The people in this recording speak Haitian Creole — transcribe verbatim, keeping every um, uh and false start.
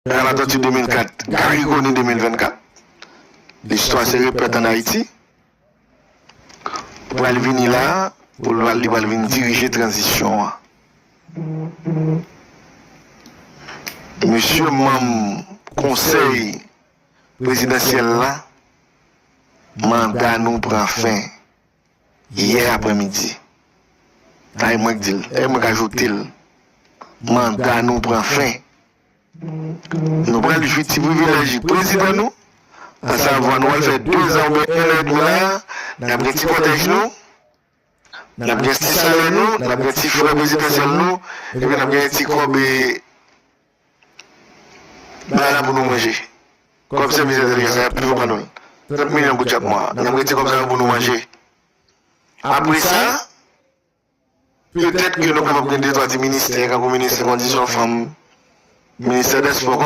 Gérard Latortue de mil kat, Garry Conille de mil vennkat. Listwa se repèt ann Ayiti. Ou pral vini la pou l pral, li pral vin dirije tranzisyon an. Mesye manm konsèy prezidansyèl la, manda nou pran fen yè aprèmidi. Sa e mwen k di l, e mwen k ajoute l. Manda nou pran fen. Nou pral jwi ti privilèj prezidan nou, asavwa nou pral fè dezan oubyen en an edmi la, n ap gen ti kòtèj nou, n ap gen ti salè nou, n ap gen ti frè prezidansyèl nou, epi n ap gen ti kòb e bagay la pou nou manje. Kòb sèvis entèlijans la, y ap toujou ban nou l. Trant milyon goud chak mwa, n ap gen ti kòb sa yo pou nou manje. Apre sa, petèt ke nou kapab gen de twa ti ministè, kankou ministè kondisyon fanm, ministè dè spò,